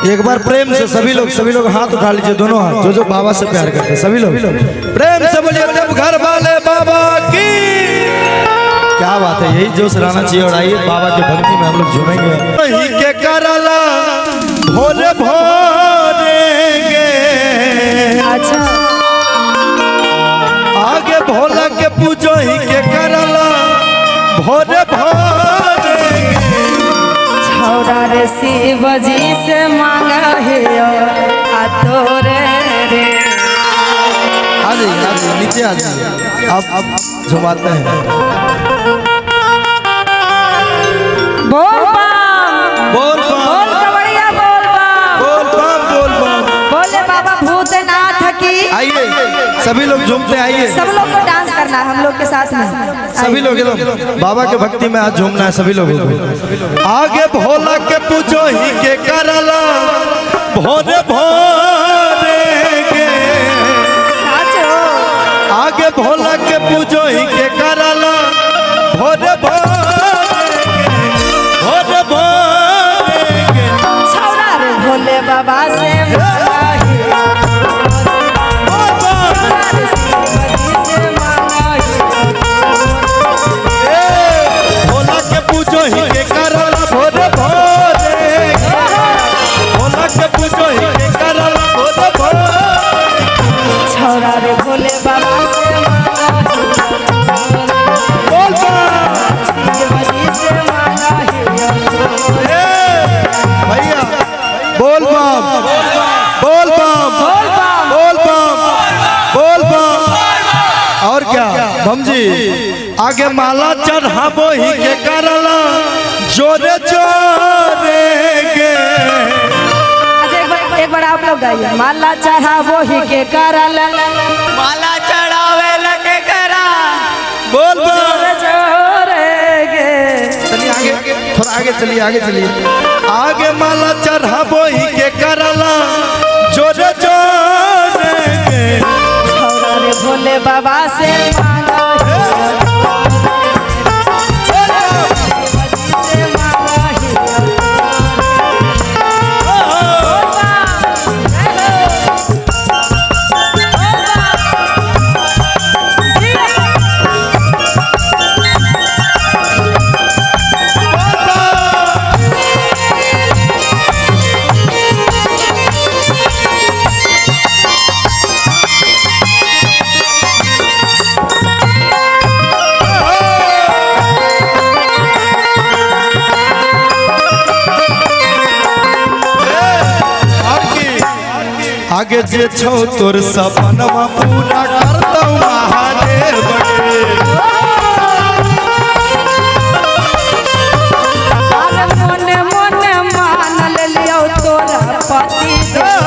एक बार प्रेम से सभी लोग हाथ उठा लीजिए, दोनों हाथ, जो जो बाबा से प्यार करते हैं सभी लोग प्रेम से बोलिए देव घर वाले बाबा की। क्या बात है, यही जोश रहना चाहिए। और आइए बाबा के भक्ति में हम लोग झूमेंगे। के करला भोरे भोरेंगे, अच्छा आगे भोला के पूजो ही के करला भोरे भोरेंगे। छौरा रे शिव जी से मांगा है आ तोरे रे। आ जाइए नीचे आ जाइए, अब झुमाते हैं। बोल बम बोल बम बोल कवड़िया बोल बम बोल बम बोल बम बोले बाबा भूतनाथ की। आइए सभी लोग झूमते आइए, सब लोग को डांस करना है हम लोग के साथ में। सभी लोग बाबा के भक्ति में आज झूमना है सभी लोगों को। आगे भोला के पूजो ही के करला भोरे भोरे के, आगे भोला के पूजो ही के करला भोरे भोरे के, भोरे भोरे के। छौरा रे भोले बाबा से मांगा है, भोला के पूजो ही के करला भोरे भोरे के, भोला के पूजो ही के करला भोरे भोरे। छौरा रे भोले बाबा से मांगा है, बोल बम शिव जी से मांगा है। भैया बोल बम बोल बम बोल बम बोल बम। और क्या बम जी, आगे माला चढ़ाबो ही के करला जोरे जोरे के। अच्छा एक बार आप लोग गाइए। माला चढ़ाबो ही के करला, माला चढ़ावे लगे करा बोल बम जोरे जोरे के। चलिए आगे, थोड़ा आगे चलिए, आगे चलिए। आगे माला चढ़ाबो ही के करला जोरे जोरे के। छौरा रे भोले बाबा से मांगा है, से मांगा है। आगे जे छौ तोर सपनवा पूरा करतौ महादेव के। अरे मन मन मान लियो तोरा पति देव।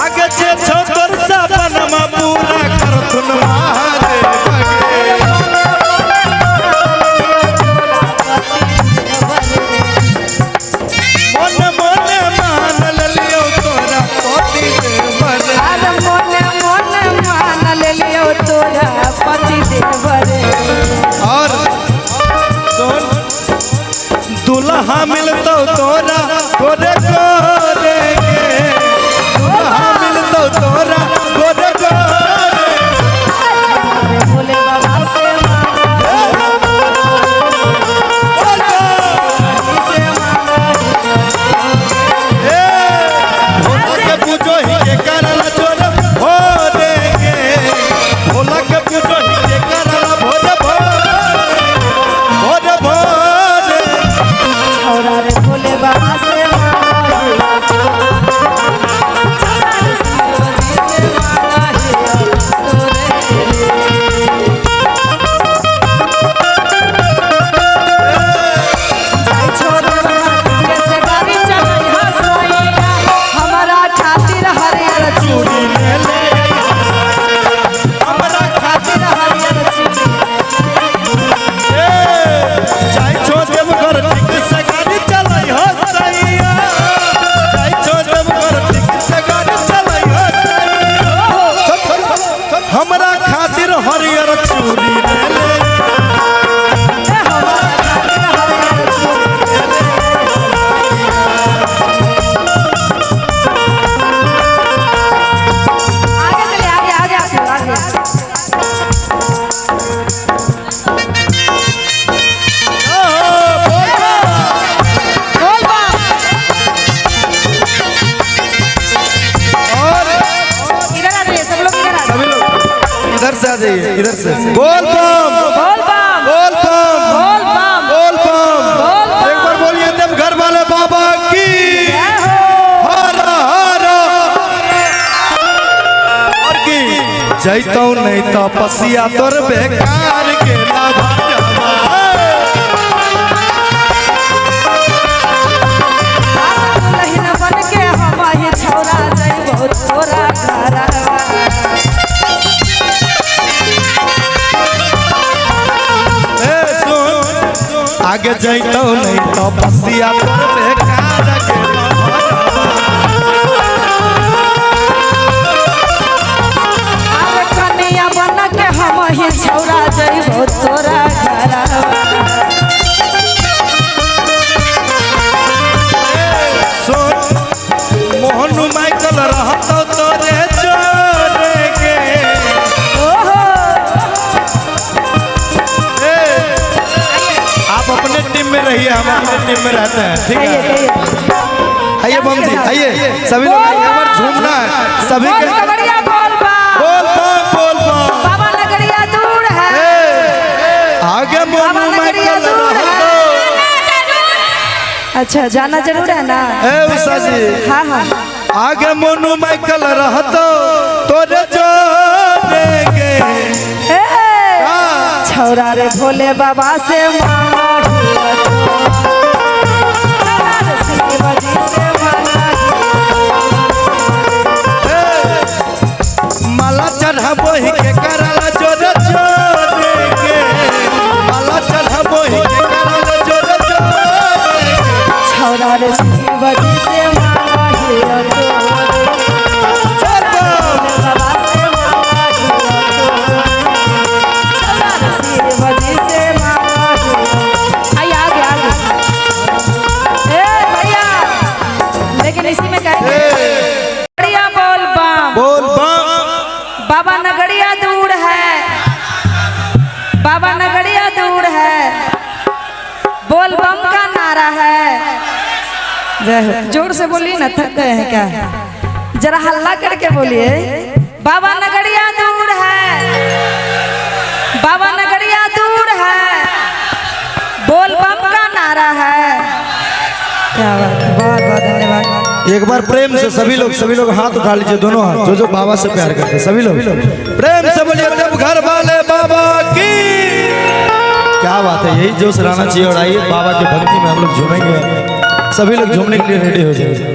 आगे जे छौ तोर सपनवा पूरा करथुन महादेव के। मन मन से आ जाइए, इधर से। बोल बम, बोल बम, बोल बम, बोल बम, बोल बम। बोल बम। एक बार बोलिए देवघर वाले बाबा की जय हो। हर हर। और की जैतौ नहीं तो पसिया तोर बेकार के ना भजवा। दुल्हन बन के हम ही छौरा जइबो तोरा घरवा। ए सुन, आगे जैतौ नहीं तो पसिया तोर बेकार के ना भजवा। अरे कनिया बन के हम ही छौरा जइबो तोरा घरवा। सुन, मोहन माइकल रहतौ तोरे जोरे के। ओहो। ए, आप अपने टीम में रहिए, हम अपने टीम में रहते हैं, ठीक आइए है? कहिए। आइए बम जी, आइए सभी लोग, एक बार झूमना है सभी बोल के। कवड़िया बोल बम। बोल बम, बोल बम। बाबा नगरिया दूर है। ए, आगे बाबा मोनू नगरिया माइकल दूर रहतौ। है। अच्छा जाना जरूर है ना? ए उषा जी, हाँ हाँ। आगे मोनू माइकल रहतौ तोरे जोरे के। ए, हाँ। छौरा रे भोले बाबा से मांगा हिया तो। छौरा रे शिव जी से मांगा ए, माला चढ़ाबो ही के कराला जोरे जोरे के। माला चढ़ाबो ही के कराला जोरे जोरे के। छौरा रे शिव जी से मांगा हिया तो। चल बम। बाबा से मांगा हिया तो। छौरा रे शिव जी से मांगा हिया तो। आइए आगे आगे। ए भैया, लेकिन इसी में कहेंगे ए, बढ़िया बोल बम। बोल बम। बाबा नगरिया दूर है, बाबा नगरिया दूर है, बोल बम का नारा है। जय हो। जोर से बोलिए ना, थक गए हैं क्या? जरा हल्ला करके बोलिए। बाबा नगरिया दूर है, बाबा नगरिया दूर है, बोल बम का नारा है। क्या बात है, बहुत बहुत धन्यवाद। एक बार प्रेम से सभी लोग, सभी लोग हाथ उठा लीजिए, दोनों हाथ, जो जो बाबा से प्यार करते हैं सभी लोग प्रेम से बोलिए देवघर वाले बाबा की। क्या बात है, यही जोश रहना चाहिए। और आइए बाबा की भक्ति में हम लोग झूमेंगे, सभी लोग झूमने के लिए रेडी हो जाएंगे।